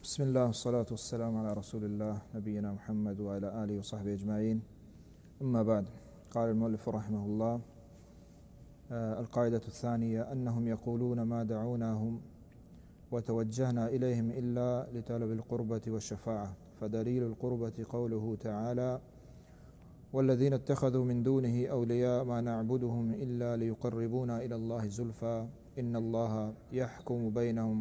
بسم الله والصلاة والسلام على رسول الله نبينا محمد وعلى آله وصحبه أجمعين. أما بعد، قال المؤلف رحمه الله: آه، القاعدة الثانية: أنهم يقولون ما دعوناهم وتوجهنا إليهم إلا لطلب القربة والشفاعة، فدليل القربة قوله تعالى: والذين اتخذوا من دونه أولياء ما نعبدهم إلا ليقربونا إلى الله زلفى إن الله يحكم بينهم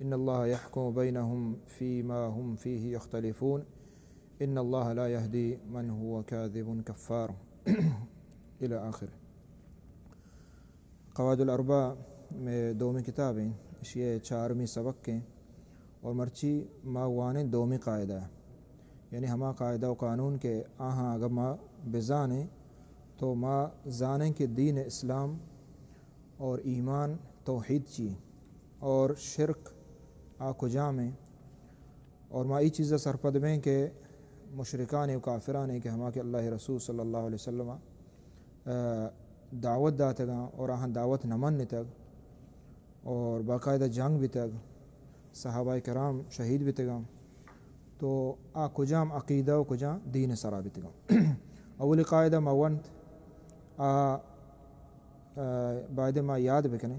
إن الله يحكم بينهم فيما هم فيه يختلفون إن الله لا يهدي من هو كاذب كفار. إلى آخره. قواعد الاربع مئے دومی کتاب ایں، اشی ءِ چارمی سبق ایں، اور مرچی ما وانیں دومی قاعدہ، یعنی ہما قاعدہ و قانون کہ آہاں اگر ما بزانیں تو ما زانیں کہ دین اسلام اور ایمان، توحید چی اور شرک آ کجام ایں، اور ما ای چیزا سرپد بیں کہ مشرکانے و کافرانے کہ ہما کہ اللہ رسول صلی اللہ علیہ وسلم ءَ دعوت داتگاں اور آہاں دعوت نہ منتگ اور باقاعدہ جنگ بیتگ، صحابہ کرام شہید بیتگاں، تو آ کجام عقیدہ و کجام دین سرا بیتگاں؟ اولی قاعدہ ما ونت، آ، آ، باید ما یاد بکنیں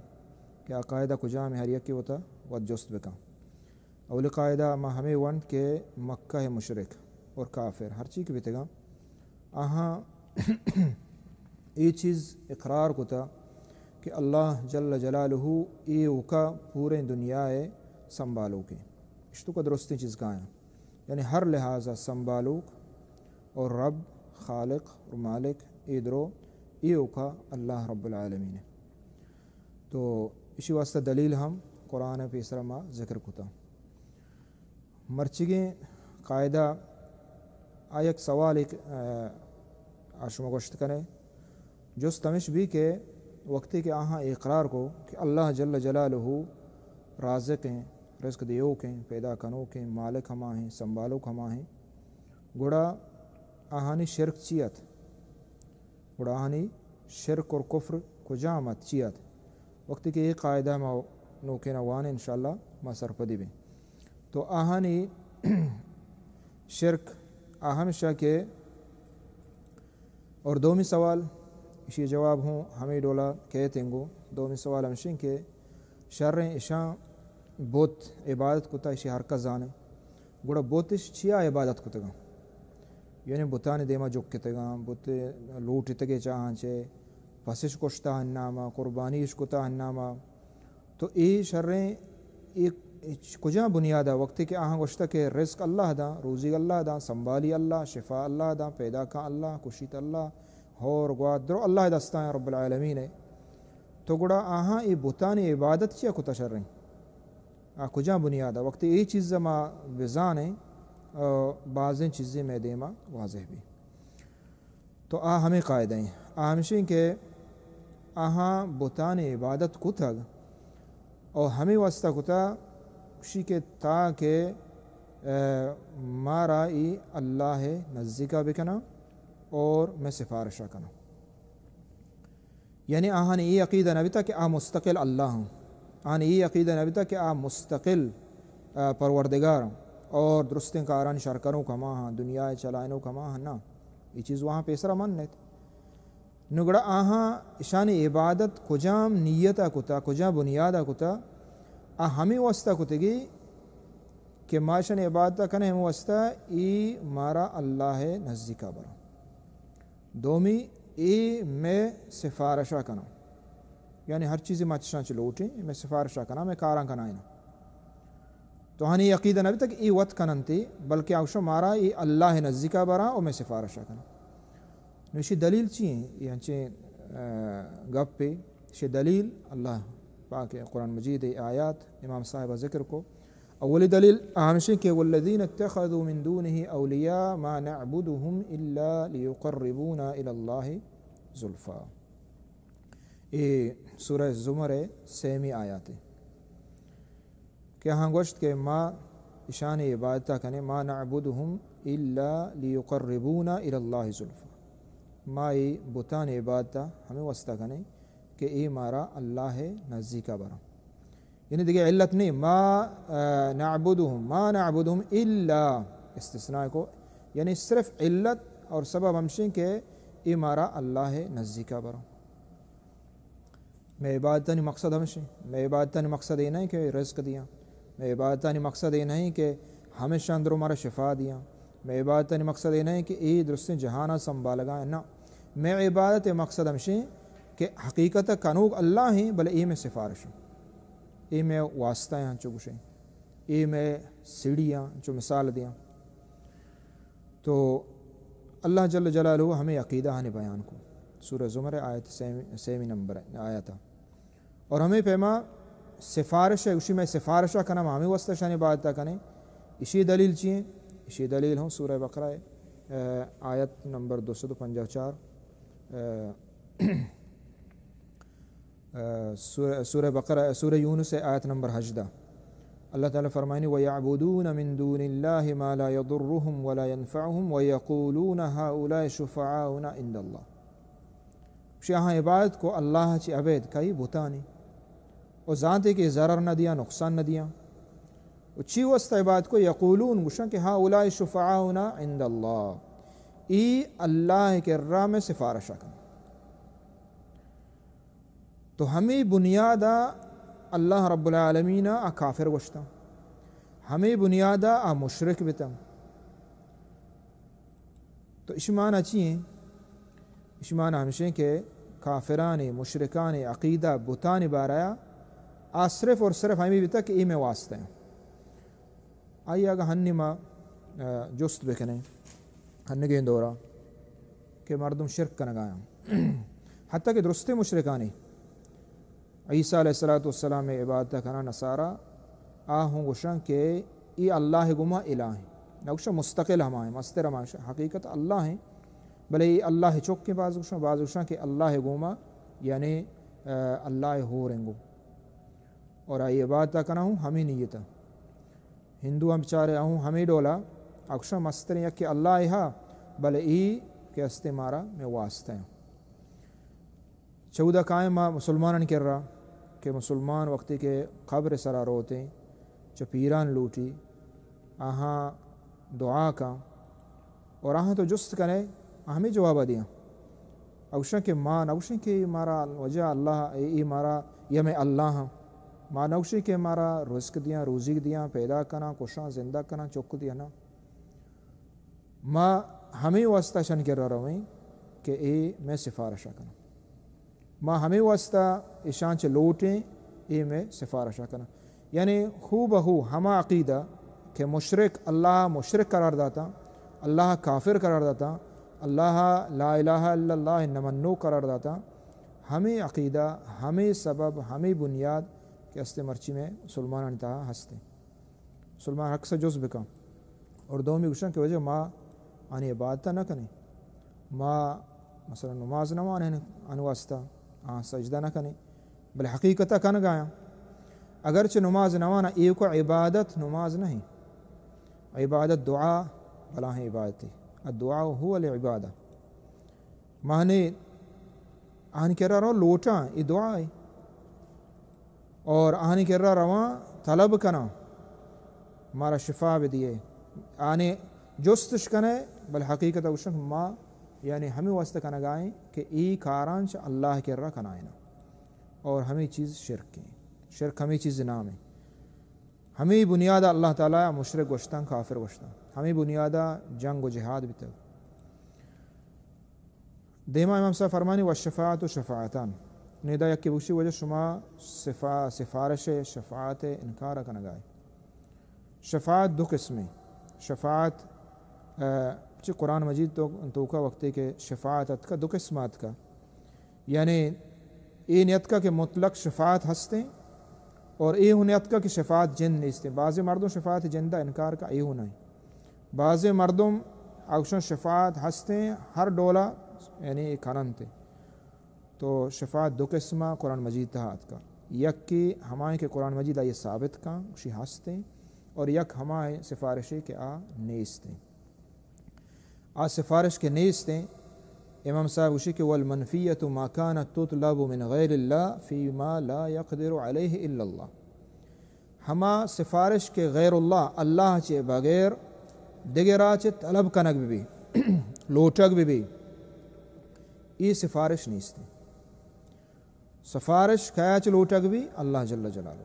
کہ آ قاعدہ کجام، ہر یکی وتا وت جست بکن۔ اولی قاعدہ ما ہمے ونت کہ مکہ مشرک اور کافر ہرچی کہ بیتگاں، آہاں اے چیز اقرار کتا کہ اللہ جل جلالہ ایوکا پوریں دنیا ءِ سنبھالوکیں، اشتوکا درستیں چیز کایاں، یعنی ہر لحاظ ءَ سنبھالوک اور رب، خالق اور مالک، اے درو ایوکا اللہ رب العالمین ایں۔ تو اشی واسطہ دلیل ہم قرآن ءِ پیسرا ما ذکر کتا۔ مرچیگیں قاعدہ آ یک سوالے کہ، آ، آ شما گوشت کنے، جست ہمیش بی کہ وقتی کہ آہاں اقرار کو کہ اللہ جل جلالہ رازق ایں، رزق دیوک ایں، پیدا کنوک ایں، مالک ہما ایں، سنبھالوک ہما ایں، گڑا آہانی شرک چی ات؟ گڑا آہانی شرک اور کفر کجام ات، چی ات؟ وقتی کہ اے قاعدہ ما نوکینا وانیں، انشاءاللہ ما سرپدی بیں۔ تو آہانی شرک آ ہمشہ کہ، اور دومی سوال، اشی جواب ہوں ہمے ڈولا کہتے ہیں گو۔ دومی سوال ہمشیں کہ شریں اشاں بت عبادت کتا، اشی ہر کس زانے۔ گڑا بتش چیا عبادت کتگاں؟ یعنی بتانی دیما جکتگاں، بت لوٹتگے چاہاں چے، پسش کشتا ہناما، قربانی اش کتا ہناما۔ تو اے شریں، اے کجا بنیادا؟ وقتی کہ آہاں گوشتا کہ رزق اللہ داں، روزی اللہ داں، سنبھالی اللہ، شفا اللہ داں، پیدا کن اللہ، کشیت اللہ، ہور گوات درو اللہ دستاں رب العالمین ہے۔ تو گڑا آہاں اے بتانی عبادت چیا کتا شریں؟ آ کجا بنیادا؟ وقتی اے چیز ما بزانیں، آ، بازیں چیزیں مئے دیما واضح بی۔ تو آ ہمے قاعدہ ایں۔ آ ہمشیں کہ آہاں بتانی عبادت کتگ اور ہمے واسطہ کتا، گوشی کہ تاکہ، آ، مارا ای اللہ نزدیکا بکناں اور مئے سفارشا کناں۔ یعنی آہانی اے عقیدہ نہ بیتا کہ آ مستقل اللہ ہاں۔ آہانی اے عقیدہ نہ بیتا کہ آ مستقل، آ، پروردگار ہاں اور درستیں کارانی شر کنوک ہما ہاں، دنیا چلائنوک ہما ہاں، نہ۔ اے چیز وہاں پیسرا من نیت۔ نو گڑا آہاں اشانی عبادت کجام نیتا کتا، کجام بنیادا کتا؟ آ ہمے واسطہ کتگی کہ ما اشانی عبادتا کنیں، ہمے واسطہ ای مارا اللہ نزدیکا برا۔ دومی، اے مئے سفارشا کناں۔ یعنی ہر چیزے ما چشاں چہ لوٹیں، اے مئے سفارشا کناں، مئے کاراں کنائیناں۔ تو آہانی عقیدہ نہ بیتا کہ اے وت کننتی، بلکہ آ گوشاں مارا اے اللہ نزدیکا براں و مئے سفارشا کناں۔ نو اشی دلیل چی ایں؟ اے انچیں، آ، گپے، اشی دلیل اللہ پاک قرآن مجید آیات امام صاحب ذکر کو۔ اولی دلیل ہمشیں کہ والذین اتخذوا من دونه اولیاء ما نعبدهم الا لیقربونا الی اللہ زلفا۔ اے سورہ زمر سیمی آیات ایں کہ آہاں گوشت کہ ما اشانی عبادتا کنیں، ما نعبدهم الا لیقربونا الی اللہ زلفا۔ ما اے بتانی عبادتا ہمے واسطہ کنیں کہ اے مارا اللہ نزدیکا براں۔ یعنی دیگه علت نہیں، ما، آ، نعبدهم، ما نعبدهم الا، استثناء کو، یعنی صرف علت اور سبب ہمشیں کہ اے مارا اللہ نزدیکا برو۔ مئے عبادتانی مقصد ہمشیں۔ مئے عبادتانی مقصد اے نہیں کہ رزق دیاں۔ مئے عبادتانی مقصد اے نہیں کہ ہمیشاں درو مارا شفا دیاں۔ مئے عبادتانی مقصد اے نہیں کہ اے درستیں جہانا سنبھالگا ایں۔ نہ۔ مئے عبادت مقصد ہمشیں کہ حقیقت کنوک اللہ ہیں، بلے اے مئے سفارش ہیں۔ اے مئے واسطہ ہیں، چو گوشیں۔ اے مئے سیڑھی ہیں، چو مثال دیاں۔ تو اللہ جل جلالہ ہمیں عقیدہ ہنے بیان کو۔ سورہ زمر آیت سیمی، سیمی نمبر آیت۔ اور ہمیں پیما سفارش ہے، اسی میں سفارشہ کنم، ہمیں واسطہ شان عبادت کنے۔ اسی دلیل چی ہیں؟ اسی دلیل ہوں سورہ بقرہ ہے، آ، آیت نمبر دو سو پنجاہ و چار، آ، آ، سورہ، سورہ بقرہ، سورہ یونس ہے، آیت نمبر ہژدہ۔ اللہ تعالی فرمائنی، وَيَعْبُدُونَ مِن دُونِ اللَّهِ مَا لَا يَضُرُّهُمْ وَلَا يَنْفَعُهُمْ وَيَقُولُونَ هَٰؤُلَاءِ شُفَعَاؤُنَا عِندَ اللَّهِ۔ گوشی آہاں عبادت کو اللہ چی ابید کئی بتانی۔ و زانتے کہ ضرر نہ دیاں، نقصان نہ دیاں۔ و چی واسطہ عبادت کو؟ یقولون، گوشن کہ هَٰؤُلَاءِ شُفَعَاؤُنَا عِندَ اللَّهِ۔ ای اللہ کرا مئے سفارشہ کن۔ تو ہمیں بنیادا اللہ رب العالمین آ کافر گوشتاں۔ ہمیں بنیادا آ مشرک بتاں۔ تو اشی معنی چی ہیں؟ اشی معنی ہمشیں کہ کافرانی، مشرکانی عقیدہ بتانی بارہ آ صرف اور صرف ہمیں بتا کہ اے مئے واسطہ ہیں۔ آئی اگہ ہنی ما، آ، جست بکنیں، ہنگیں دورا کہ مردم شرک کنگا ہیں۔ حتیٰ کہ درستیں مشرکانی عیسیٰ علیہ الصلوۃ والسلام ءِ عبادت کناں نصارا، آ ہوں گوشاں کہ ای اللہ گوما الہ ہیں۔ نہ گوشاں مستقل ہما ہیں، مستر ہما ہیں، حقیقت اللہ ہیں۔ بلے ای اللہ چکیں، باز گوشاں، باز گوشاں کہ اللہ گوما، یعنی، آ، اللہ ہور انگو۔ اور آئی عبادت کناں ہوں ہمیں نیتا۔ ہندو ہم بچارے ہوں ہمیں ڈولا، آ گوشاں مستر یک اللہ ہا، بلے ای کہ استے مارا مئے واسطہ ہیں۔ چودا قائم ما مسلمانان کرا کہ مسلمان وقتی کہ قبر سرا روتیں، چہ پیران لوٹی، آہاں دعا کن اور آہاں تو جست کنے، آ ہمیں جواب دیاں۔ اوشن کہ ما نوشن کہ مارا وجہ اللہ، اے، اے مارا، یہ میں اللہ ہاں۔ ما نوشن کہ مارا رزق دیاں، روزی دیاں، پیدا کناں، کشاں، زندہ کناں، چک دیاں، نا۔ ما ہمیں واسطہ شان کرا رویں کہ اے مئے سفارشہ کناں۔ ما ہمیں واسطہ ایشاں چہ لوٹیں، اے مئے سفارشہ کناں۔ یعنی ہو بہ ہو ہما عقیدہ کہ مشرک اللہ مشرک قرار داتا، اللہ کافر قرار داتا، اللہ لا الہ الا اللہ نہ منوک قرار داتا، ہمیں عقیدہ، ہمیں سبب، ہمیں بنیاد کہ استے مرچی مئے مسلمانانی تہا ہستے۔ مسلمان حق سے جز بکن۔ اور دومی گوشن کہ وجہ ما آنی عبادت نہ کنیں، ما مثلاً نماز نہ وانیں، آنی واسطہ آن سجدہ نہ کنیں، بلے حقیقت کنگایاں۔ اگرچہ نماز نہ وانا، ایوکا عبادت نماز نہیں، عبادت دعا بلاہیں عبادتے، الدعاء هو العبادہ۔ معنی آنی کرا رو لوٹاں، ای دعا ہے۔ اور آنی کرا رواں طلب کناں، مارا شفا بدیے۔ آنے جستش کنے، بل حقیقت اوشن ما یعنی ہمیں واسطہ کنگائیں کہ ای کاران چہ اللہ کرا کنائیں۔ اور ہمیں چیز شرک ہیں۔ شرک ہمیں چیز نام ہے۔ ہمیں بنیاد اللہ تعالی مشرک گوشتن، کافر گوشتن۔ ہمیں بنیاد جنگ و جہاد بیتگ۔ دیما امام صاحب فرمانی، والشفاعة شفاعتان۔ ندا یکی بوشی وجہ شما صفا-، سفارش شفاعت انکار کنگائے۔ شفاعت دو قسمیں۔ شفاعت، آ، چہ قرآن مجید تو، توکا وقتی کہ شفاعت اتکا، دو قسم اتکا۔ یعنی اے نیتکا کہ مطلق شفاعت ہستیں اور اے ہوں نیتکا کہ شفاعت جند نیستیں۔ بعضی مردم شفاعت جندہ انکار کا، اے ہوں نہیں۔ بعضی مردم اگشن شفاعت ہستیں ہر ڈولا، یعنی اے کننتے۔ تو شفاعت دو قسمہ قرآن مجید تہا اتکا۔ یکی ہمائیں کہ قرآن مجید آئی ثابت کن، گوشی ہستیں، اور یک ہمائیں سفارشی کہ آ نیستیں۔ آ سفارش کہ نیستیں، امام صاحب گوشی کہ والمنفیة ما كانت تطلب من غیر اللہ فيما لا يقدر عليه إلا الله۔ ہما سفارش کہ غیر اللہ، اللہ چہ بغیر دگرا چہ طلب کنگ بہ بی، لوٹگ بہ بی، ای سفارش نیست۔ سفارش کیا چہ لوٹگ بی؟ اللہ جل جلالہ۔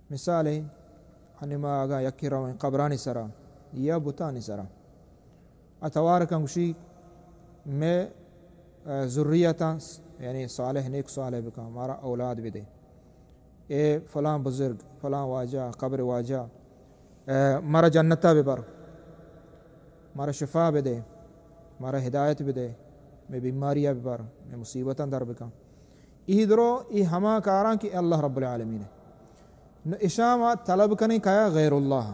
مثال ہے، ہنی ما اگاں یکی رویں قبرانی سرا یا بتانی سرا، اتوار کن گوشی، مئے، اے، ذریتاں، یعنی صالح، نیک صالح بکن، مارا اولاد بدے۔ اے فلاں بزرگ، فلاں واجہ، قبر واجہ، اے، مارا جنتا ببر، مارا شفا بدے، مارا ہدایت بدے، مئے بیماریا ببر، مئے مصیبتاں در بکن۔ ای درو، ای ہما کاراں کہ اللہ رب العالمین ہے۔ نو اشاں ما طلب کنیں کیا؟ غیر اللہ۔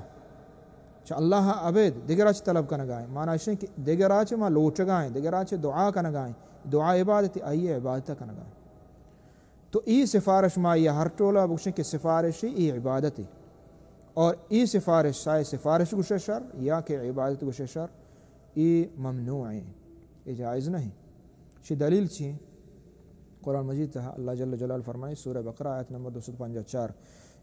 چہ اللہ ابید دگرا چہ طلب کنگائیں۔ معنی اشیں کہ دگرا چہ ما لوٹگائیں، دگرا چہ دعا کنگائیں۔ دعا عبادت، آئی عبادت کنگائیں۔ تو ای سفارش ما یا ہر ٹولا بگوشیں کہ سفارش ای عبادت ہے۔ اور ای سفارش، سائے سفارش گوشے شر یا کہ عبادت گوشے شر، ای ممنوع ہیں، ای جائز نہیں۔ شی دلیل چی؟ قرآن مجید تہا اللہ جل جلالہ فرمائے، سورہ بقرہ، آیت نمبر دو سد پنجاہ چار،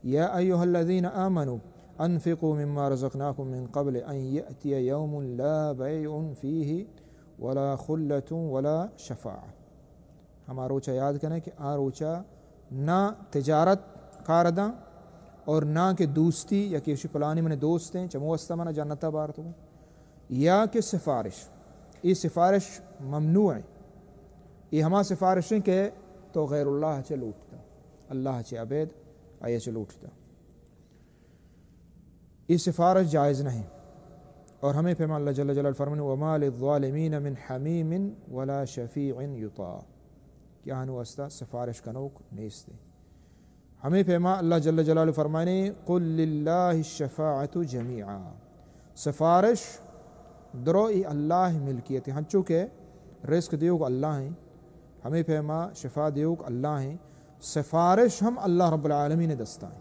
یا ایھا الذین آمنوا انفقوا مما رزقناکم من قبل ان یأتی یوم لا بیع فیہ ولا خلة ولا شفاعة۔ ہما روچا یاد کنے کہ آ روچا نہ تجارت کار داں اور نہ کہ دوستی، یا کہ اشی پلانی من دوست ہیں، چمو واسطہ من جنتا بارتو، یا کہ سفارش۔ ای سفارش ممنوع ہیں۔ ای ہما سفارش ہیں کہ تو غیر اللہ چہ لوٹتا، اللہ چہ ابید آیا چہ لوٹتا۔ ای سفارش جائز نہیں۔ اور ہمیں پیما اللہ جل جلالہ فرمانے، وما للظالمین من حمیم ولا شفیع یطاع، کہ آہانی واسطہ سفارش کنوک نیست۔ ہمیں پیما اللہ جل جلالہ فرمانے، قل للہ الشفاعۃ جمیعا، سفارش درو ای اللہ ملکیت، ہنچو کہ رزق دیوک اللہ ہیں، ہمیں پیما شفا دیوک اللہ ہیں، سفارش ہم اللہ رب العالمین دستا ہیں۔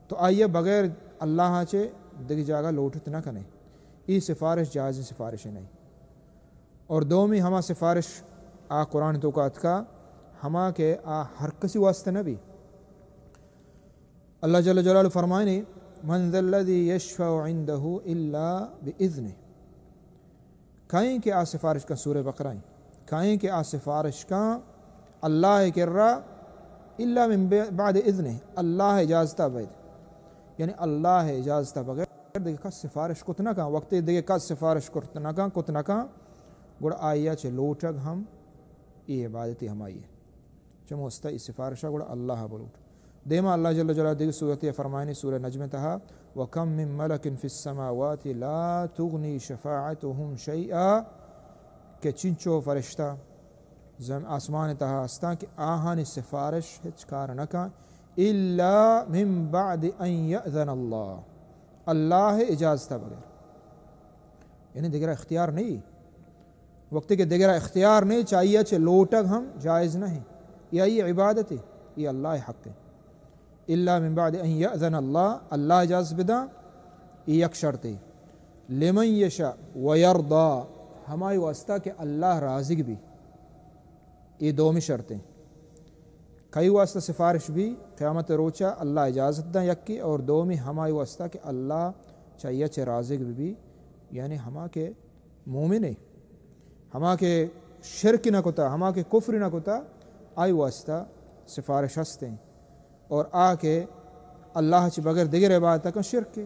تو آئی ء بغیر اللہ ء چہ دگہ جاگہ لوٹت نہ کنے۔ ای سفارش جائزیں سفارش نہیں۔ اور دومی ہما سفارش آ قرآن توکا اتکا، ہما کہ آ ہر کسی واسطہ نہ بی۔ اللہ جل جلالہ فرمائنی، من ذا الذی یشفع عنده الا باذنہ۔ کئیں کہ آ سفارش کن، سورہ بقرہ ہیں، کئیں کہ آ سفارش کن اللہ کرا، الا من بعد اذنہ، اللہ اجازتا بید، یعنی اللہ اجازتا بغیر دگہ کس سفارش کت نہ کن۔ وقتی دگہ کس سفارش کت نہ کن، کت نہ کن، گڑا آئیا چہ لوٹگ ہم ای عبادتی ہمائی ہے۔ چمو واسطہ ای سفارشا گڑا اللہ بلوٹ۔ دیما اللہ جل جلالہ دگہ سورتے فرمائنی، سورہ نجم تہا، وکم من ملک فی السماوات لا تغنی شفاعتهم شیئا، کہ چنچو فرشتہ زم-، آسمان تہا ہستاں کہ آہانی سفارش ہچ کار نہ کن، الا من بعد ان یأذن اللہ، اللہ اجازت بغیر، یعنی دگرا اختیار نہیں۔ وقتی کہ دگرا اختیار نہیں، چہ آئیا چہ لوٹگ ہم جائز نہیں۔ یہ آئی عبادت ہے، یہ اللہ حق ہے۔ الا من بعد ان یأذن اللہ، اللہ اجازت بداں، یہ یک شرط ہے۔ لمن یشاء ویرضی، ہمائی واسطہ کہ اللہ راضی بی، یہ دومی شرط ہیں۔ کئی واسطہ سفارش بی؟ قیامت روچا اللہ اجازت داں یکی، اور دومی ہمائی واسطہ کہ اللہ چہ آئیا چہ راضی بی، یعنی ہما کہ مومن ہے، ہما کہ شرک نہ کتا، ہما کہ کفر نہ کتا، آئی واسطہ سفارش ہستیں۔ اور آ کہ اللہ چہ بغیر دگر عبادت کن، شرک ہے۔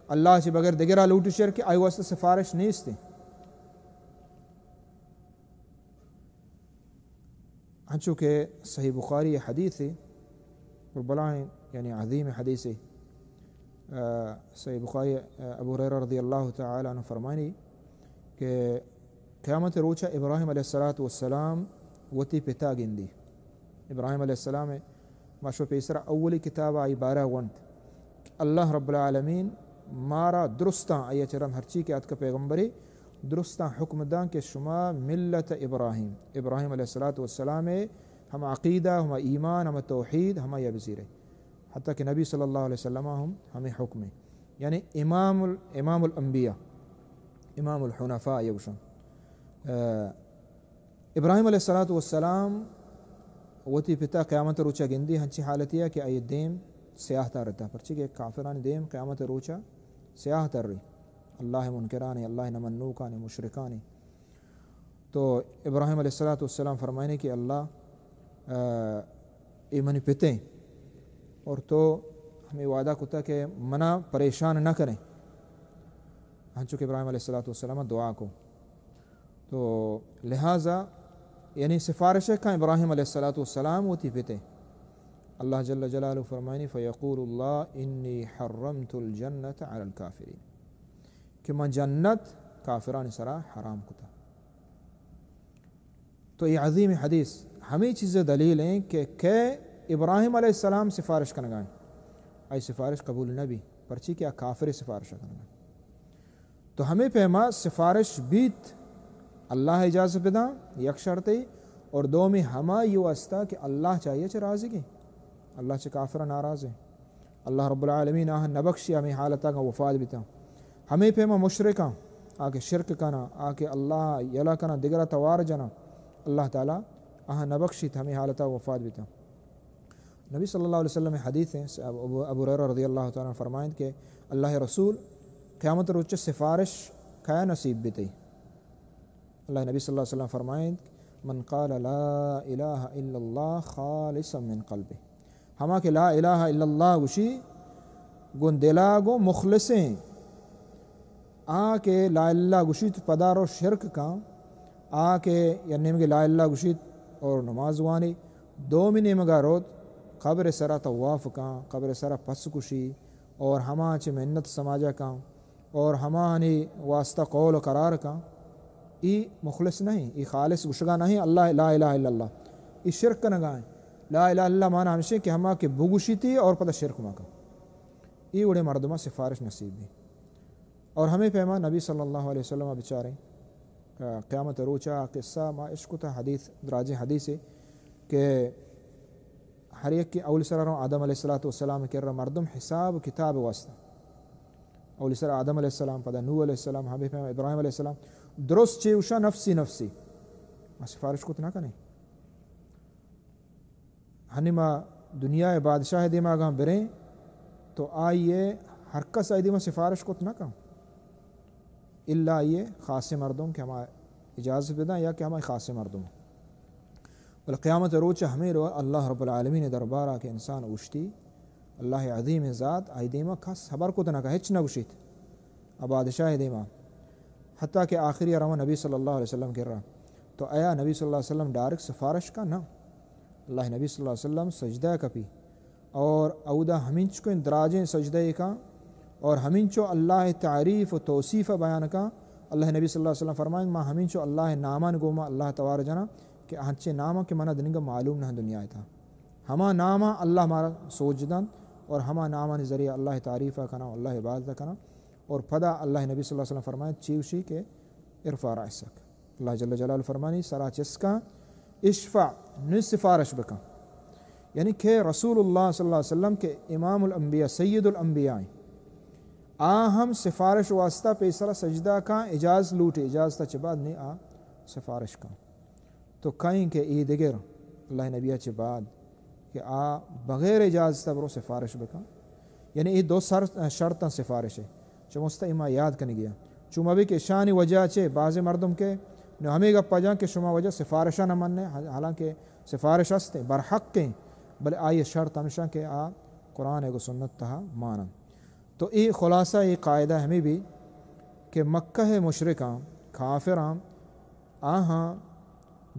اللہ چہ بغیر دگرا لوٹی، شرک ہے، آئی واسطہ سفارش نیستیں۔ انچو کہ صحیح بخاری حدیث ہے، اور بلائیں یعنی عظیم حدیث ہے۔ آ، صحیح بخاری، آ، ابو ہریرہ رضی اللہ تعالی عنہ فرمانی کہ قیامت روچا ابراہیم علیہ الصلوۃ والسلام وتی پتا گندی۔ ابراہیم علیہ السلام، ما شو پیسرا اولی کتاب آئی بارہ ونت کہ اللہ رب العالمین مارا درستاں، آئی چہ رند ہرچی کہ آتکہ پیغمبری، درستاں حکم داں کہ شما ملت ابراہیم، ابراہیم علیہ الصلوۃ والسلام ہم عقیدہ، ہم ایمان، ہم توحید، ہم یا بزیرے۔ حتی کہ نبی صلی اللہ علیہ وسلم ہم ہمیں حکم ہے۔ یعنی امام ال-، امام الانبیاء، امام الحنفاء یوشن۔ آ، ابراہیم علیہ الصلوۃ والسلام وتی پتا قیامت روچا گندی ہنچی حالتیا کہ آئی دیم سیاہ ترتا، پرچی کہ کافرانی دیم قیامت روچا سیاہ تری، اللہ منکرانی، اللہ نمنوکانی، مشرکانی۔ تو ابراہیم علیہ الصلوۃ والسلام فرمائنی کہ اللہ، آ، اے منی پتے اور تو ہمیں وعدہ کتا کہ منا پریشان نہ کریں، ہنچو کہ ابراہیم علیہ الصلوۃ والسلام دعا کو۔ تو لہذا یعنی سفارش کن ابراہیم علیہ الصلوۃ والسلام وتی پتے۔ اللہ جل جلالہ فرمائنی، فیقول اللہ انی حرمت الجنۃ علی الکافرین، کہ من جنت کافرانی سرا حرام کتا۔ تو یہ عظیم حدیث ہمیں چیز دلیل ہیں کہ کہ ابراہیم علیہ السلام سفارش کنگائیں، آئی سفارش قبول نہ بی، پرچی کہ آ کافر سفارش کنگائیں۔ تو ہمیں پیما سفارش بیت، اللہ اجازت بداں، یک شرطی، اور دومی ہما یہ واسطہ کہ اللہ چاہیے چہ راضی گیں، اللہ چہ کافر ناراض ہیں۔ اللہ رب العالمین آہاں نبخشی ہمیں حالتا کا وفات بیتاں۔ ہمیں پیما مشرکاں، آ کہ شرک کنا، آ کہ اللہ یلا کنا، دگرا توار جنا، اللہ تعالی آہاں نبخشیت، ہمیں حالتا وفات بیتاں۔ نبی صلی اللہ علیہ وسلم حدیث ہیں، ابو، ابو ہریرہ رضی اللہ تعالی عنہ فرمائند کہ اللہ رسول قیامت روچ سفارش کیا نصیب بیتی؟ اللہ نبی صلی اللہ علیہ وسلم فرمائند، من قال لا الہ الا اللہ خالصا من قلبہ، ہما کہ لا الہ الا اللہ گوشی گوں دلا گوں مخلصیں، آ کہ لا الہ گوشیت پدا رو شرک کن، آ کہ یا نیمگے لا الہ گوشیت اور نماز وانی، دومی نیمگا روت قبر سرا طواف کن، قبر سرا پس کشی اور ہما چہ منت سماجا کن اور ہمانی واسطہ قول و قرار کن، ای مخلص نہیں، ای خالص گوشگا نہیں اللہ لا الہ الا اللہ، ای شرک کنگا ہیں۔ لا الہ الا اللہ معنی ہمشی کہ ہما کہ بگوشیتی اور پدا شرک مکن، ای وڑے مردمہ سفارش نصیب بھی۔ اور ہمیں پیما نبی صلی اللہ علیہ وسلم بچاریں، آ، قیامت روچا قصہ ما اشکتا، حدیث، دراجیں حدیث ہے کہ ہر یک کہ اول سرا رو آدم علیہ الصلوۃ والسلام کرا مردم حساب کتاب واسطہ، اول سرا آدم علیہ السلام، پدا نوح علیہ السلام، ہمیں پیما ابراہیم علیہ السلام، درست چے اوشا نفسی نفسی، ما سفارش کت نہ کنے۔ ہنی ما دنیا بادشاہ دیما اگاں بریں تو آئیے ہر کس آئی دیما سفارش کت نہ کن، الا آئیے خاص مردم کہ ہما اجازت بدن یا کہ ہما خاص مردم۔ بل قیامت روچ ہمیں رو اللہ رب العالمین دربارا کہ انسان اوشتی، اللہ عظیم ذات آئی دیما کس خبر کت نہ کن، ہچ نہ گوشیت۔ آ بادشاہ دیما، حتیٰ کہ آخری روان نبی صلی اللہ علیہ وسلم کرا، تو ایا نبی صلی اللہ علیہ وسلم ڈائریکٹ سفارش کا؟ نہ، اللہ نبی صلی اللہ علیہ وسلم سجدہ کپی اور اودا ہمینچکو دراجیں سجدہ کا اور ہمینچو اللہ تعریف و توصیف بیان کا۔ اللہ نبی صلی اللہ علیہ وسلم فرمائیں، ما ہمینچو اللہ نامان گوما اللہ توار جنا کہ ہنچے ناما کہ منا دنگا معلوم نہ دنیا تا، ہما ناما اللہ مارا سوج دن اور ہما نامانی ذریعہ اللہ تعریف کنا، اللہ عبادت کنا۔ اور پدا اللہ نبی صلی اللہ علیہ وسلم فرمائیں چیوشی کہ ارفع رأسک، اللہ جل جلالہ فرمانی سرا چسکا، اشفع، نی سفارش بکن۔ یعنی کہ رسول اللہ صلی اللہ علیہ وسلم کہ امام الانبیاء، سید الانبیاء ہیں، آ ہم سفارش واسطہ پیسرا سجدہ کا اجاز لوٹے، اجازت چہ بعد نی آ سفارش کا۔ تو کئیں کہ اے دگر اللہ نبی چہ بعد کہ آ بغیر اجازت برو سفارش بکن۔ یعنی اے دو سر، شرط سفارش ہے۔ چہ مستہ ما یاد کنگی۔ چو مبی کہ شانی وجہ چے بعض مردم کہ نو ہمیں گپا جان کہ شما وجہ سفارشا نہ مننے، حالانکہ سفارش ہستے، برحق ہیں، بلے آئی شرط ہمیشہ کہ آ قرآن و سنت تہا مانن۔ تو اے خلاصہ، اے قاعدہ ہمیں بھی کہ مکہ مشرکاں، کافراں، آہاں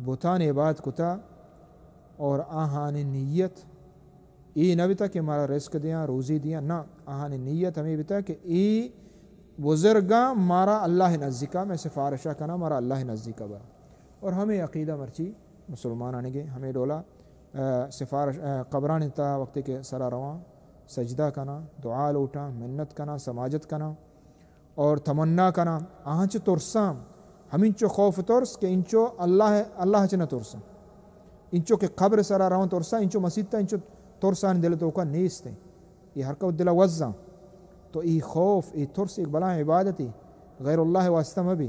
بتان عبادت کتا اور آہانی نیت اے نہ بتا کہ مارا رزق دیاں، روزی دیاں، نہ، آہانی نیت ہمیں بتا کہ اے بزرگاں مارا اللہ نزدیکا، میں سفارشہ کنا، مارا اللہ نزدیکا برا۔ اور ہمیں عقیدہ مرچی مسلمانانی گے، ہمیں ڈولا، آ، سفارش، آ، قبرانی تا وقتی کہ سرا رواں، سجدہ کنا، دعا لوٹاں، منت کنا، سماجت کنا، اور تمنا کنا، آہاں چہ ترساں، ہمینچو خوف ترس کہ انچو اللہ، اللہ چہ نہ ترساں۔ انچو کہ قبر سرا رواں ترساں، انچو مسیت تا انچو ترسانی دل توکا نیست ہیں۔ یہ ہر کو دل وزاں۔ تو ای خوف، ای ترس ایک بلا عبادتی، غیر اللہ واسطہ مبی۔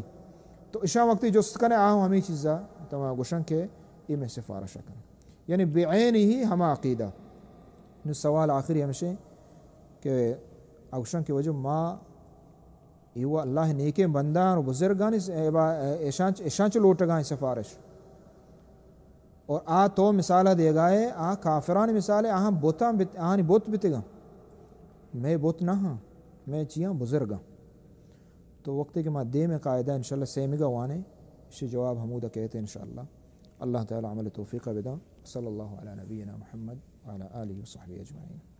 تو اشاں وقتی جست کنے، آہو ہمیں چیزا تما گوشن کہ ای میں سفارش کن۔ یعنی بعینہ ہما عقیدہ۔ نو سوال آخری ہمشے کہ اگشن کہ وجہ ما ایوہ اللہ نیکیں بندان و بزرگانی س-، ایشان چ-، ایشان چ لوٹگائیں سفارش۔ اور آ تو مثالہ دیگائے، آ کافرانی مثالے، آہاں بتاں بت-، آہانی بت بتگاں۔ مئے بت نہ ہاں، مئے چیاں بزرگاں۔ تو وقتے کہ ما دیم قاعدہ انشاءاللہ سیمگا وانے، اشی جواب ہمودا کہتے انشاءاللہ۔ اللہ تعالی عمل توفیق بداں۔ صلی اللہ علی نبینا محمد وعلی آلہ وصحبہ اجمعین۔